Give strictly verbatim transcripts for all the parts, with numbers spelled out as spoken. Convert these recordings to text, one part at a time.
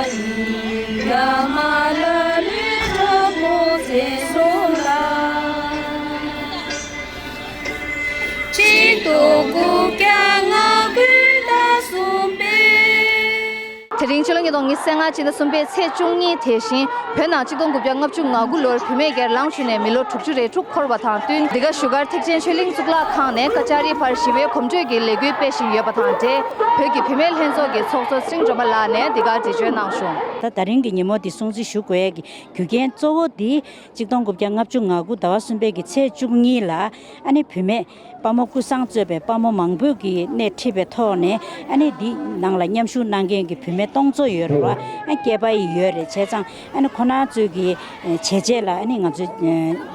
ཡ་མ་ལ་ལུས་གྲོགས་པོ་ཚེ་སྲོག་ལ། གཅིག་སྟོང་དགུ་བརྒྱ་ང་དགུའི་ཟླ་གསུམ་པའི། དེ་རིང་ཕྱི་ལོ་ཉིས་སྟོང་ཉི་ཤུ་རྩ་ལྔ་ཕྱི་ཟླ་གསུམ་པའི་ཚེས་བཅུ་གཉིས། དེ་བཞིན་བོད་ནང་གཅིག་སྟོང་དགུ་བརྒྱ་ལྔ་བཅུ་ང་དགུ་ལོར་བུད་མེད་སྒེར་ལངས་བྱུང་ནས་མི་ལོ་དྲུག་ཅུ་རེ་དྲུག་འཁོར་བ་དང་བསྟུན། འདི་ག་བཞུགས་སྒར་ཐེག་ཆེན་ཆོས་གླིང་གཙུག་ལག་ཁང་ནས་བཀའ་ལྕགས་རིའི་བར་ཞི་བའི་གོམ་བགྲོད་ཀྱི་ལས་འགུལ་སྤེལ་བཞིན་ཡོད་པ་དང་འབྲེལ། བོད་ཀྱི་བུད་མེད་ལྷན་ཚོགས་ཀྱི་ཚོགས་གཙོ་ཚེ་རིང་སྒྲོལ་མ་ལགས་ནས་འདི་གར་འགྲེལ་བརྗོད་གནང་བྱུང་། ད་ད་རིང་གི་ཉིན་མོ་འདི་སྲུང་བརྩི་ཞུ་དགོས་ཡས་ཀྱི་རྒྱུ་རྐྱེན་གཙོ་བོ་འདི་གཅིག་སྟོང་དགུ་བརྒྱ་ལྔ་བཅུ་ང་དགུ་ཟླ་བ་གསུམ་པའི་གི་ཚེས་བཅུ་གཉིས་ལ་ཨ་ནི་བུད་མེད་དཔའ་མོ་ཀུན་བཟང་གཙོས་པའི་དཔའ་མོ་མང་པོས་ཀྱིས་སྣེ་ཁྲིད་པའི་ཐོག་ནས་ཨ་ནི་འདི་ནང་ལ་མཉམ་ཞུགས་གནང་མཁན་གྱི་བུད་མེད་སྟོང་ཚོ་ཡོད་རེད་བ། ཨ་སྐྱེས་པ་ཡི་ཡོད་རེད། བྱས་ཙང་ཨ་ནི་ཁོ་རང་ཚོས་ཀྱི་བྱས་རྗེས་ལ་ཨ་ནི་ང་ཚོས་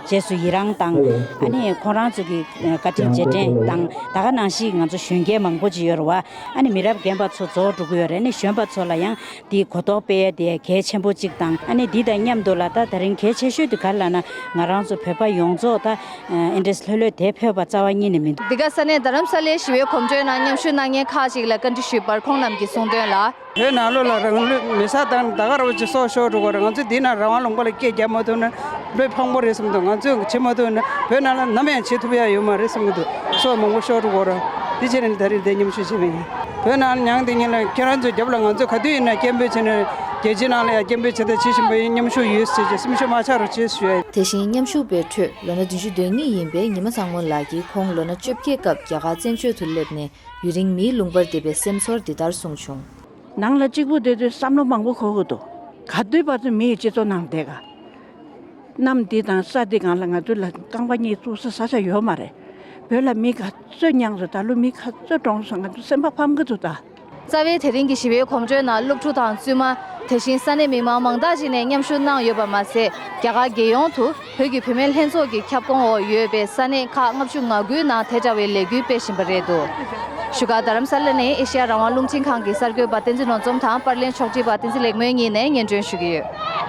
རྗེས་སུ་ཡི་རང་དང་། ཨ་ནི་ཁོ་རང་ཚོས་ཀྱི་བཀའ་དྲིན་རྗེས་དྲན་དང་། ད་ག་ནང་བཞིན་ང་ཚོ་གཞོན་སྐྱེས་མང་པོ་ཅིག་ཡོད་རེད་བ། ཨ་ནི་མི་རབས་རྒན་པ་ཚོ་རྫོགས་འགྲོ་གི་ཡོད་རེད། ཨ་ནི་གཞོན་པ་ཚོ་ལ་ཡང་འདི་གོ་རྟོགས་སྤེལ་ཡ་དེ་གལ་ཆེན་པོ་གཅིག་དང་། ཨ་ནི་འདི་དང་མཉམ་དུ་ལ་ད་ད་རིང་གལ་ཆེ་ཤོས་དེ་ག་རེ་ལབ་ན། ང་རང་ཚོ་བོད་པ་ཡོངས་རྫོགས་ད་ཨེ་འདྲས་ལྷོད་ལྷོད་དེ་ཕེབས་པ་རྩ་བ་ཉིད་ནས་མི་འདུག་འདི་ག་ས་གནས་རྡ་རམ་ས་ལའི་ཞི་བའི་གོམ་བགྲོད་ནང་མཉམ་ཞུགས་གནང་མཁན་ཁག་ཅིག་ལ་བཀའ་འདྲི་ཞུས་པར་ཁོང་རྣམས་ཀྱིས་གསུངས་དོན་ལ། བོད་ནང་ལོགས་ལ་རང་ལུས་མེ་སྲེག་བཏང་ནས་ད་ག་རང་ཅིག་སྲོག་ཤོར་འགྲོ་གི་རེད། ང་ཚོས་འདི་ན་རང་དབང་ལུང་པ་ལ་སྐད་རྒྱག་མ་ཐུབ་ན་བློ་ཕངས་པོ་རེད་བསམ་འདུག་ང་ཚོས་བྱེད་མ་ཐུབ་ན་བོད་ནང་ལ་ནམ་ཡང་བྱེད་ཐུབ་ཡ་ཡོད་མ་རེད་བསམ་གི་འདུག་སྲོག་མང་པོ་ཤོར་འགྲོ་གི་རེད། དེ་བྱས་ནས་ད་རེས་འདིར་མཉམ་ཞུགས་བྱས་པ་ཡིན། བོད་ནང་མྱངས་དེ་ཉིན་ལ་ཁྱེད་རང་ཚོའི་རྒྱབ་ལ་ང་ཚོས་ག་དུས་ཡིན་ན་སྐད་འབོད་བྱས་ནས་རྒྱལ་སྤྱིའི་ནང་ལ་ཡང་སྐད་འབོད་བྱེད་ཐབས་བྱེད་བཞིན་པ་ཡིན། མཉམ་ཞུགས་ཡོད་ཟེར་གྱི་སེམས་ཤུགས་མ་ཆག་རོགས་བྱེད་ཞུ་ཡ་ཡིན། དེ་བཞིན་མཉམ་ཞུགས་པའི་ཁྲོད་ལོ་ན་བདུན་ཅུ་དོན་གཉིས་ཡིན་པའི་ཉི་མ་བཟང་མོ་ལགས་ཀྱིས་ཁོང་ལོ་ན་བཅོ་བརྒྱད་སྐབས་རྒྱ་གར་བཙན་བྱོལ་དུ་སླེབས་ནས་ཡུན་རིང་མིའི་ལུང་པར་བསྡད་པའི་སེམས་ཚོར་འདི་ལྟར་གསུངས་བྱུང་། ནང་ལ་གཅིག་པུ་བསྡད་དུས་བསམ་བློ་མང་པོ་འཁོར་གི་འདུག་ག་དུས་བར་དུ་མི་ཡི་སྤྱི་ཚོགས་ནང་བསྡད་ག་གནམ་འདི་དང་ས་འདི་སྒང་ལ་ང་ཚོ་ལ་རྐང་པ་གཉིས་བཙུགས་ས་ས་ཆ་ཡོད་མ་རེད། བོད་ལ་མི་ག་ཚོད་མྱངས་སོང་། ད་ལོ་མི་ག་ཚོད་གྲོངས་སོང་། ང་ཚོ་སེམས་པ་ཕམ་གི་འདུག་ད། རྩ་བའི་དེ་རིང་གི་ཞི་བའི་གོམ་བགྲོད་ནང་སློབ་ཕྲུག་དང་བཙུན་མ། དེ་བཞིན་ས་གནས་མི་མང་མང་དག་ཅིག་ནས་མཉམ་ཞུགས་གནང་ཡོད་པ་མ་ཟད། རྒྱ་གར་རྒྱལ་ཡོངས་དུ་བོད་ཀྱི་བུད་མེད་ལྷན་ཚོགས་ཀྱི་ཁྱབ་ཁོངས་འོག་ཡོད་པའི་ས་གནས་ཁག་ལྔ་བཅུ་ང་དགུའི་ནང་དེ་འདྲ་བའི་ལས་འགུལ་སྤེལ་བཞིན་པ་རེད་འདུག་བཞུགས་སྒར་རྡ་རམ་ས་ལ་ནས་ཨེ་ཤེ་ཡ་རང་དབང་རླུང་འཕྲིན་ཁང་གི་གསར་འགོད་པ་བསྟན་འཛིན་ནོར་འཛོམས་དང་པར་ལེན་ཕྱོགས་སྒྲིག་པ་བསྟན་འཛིན་ལེགས་མོའི་གཉིས་ནས་སྙན་སྒྲོན་ཞུ་གི་ཡོད།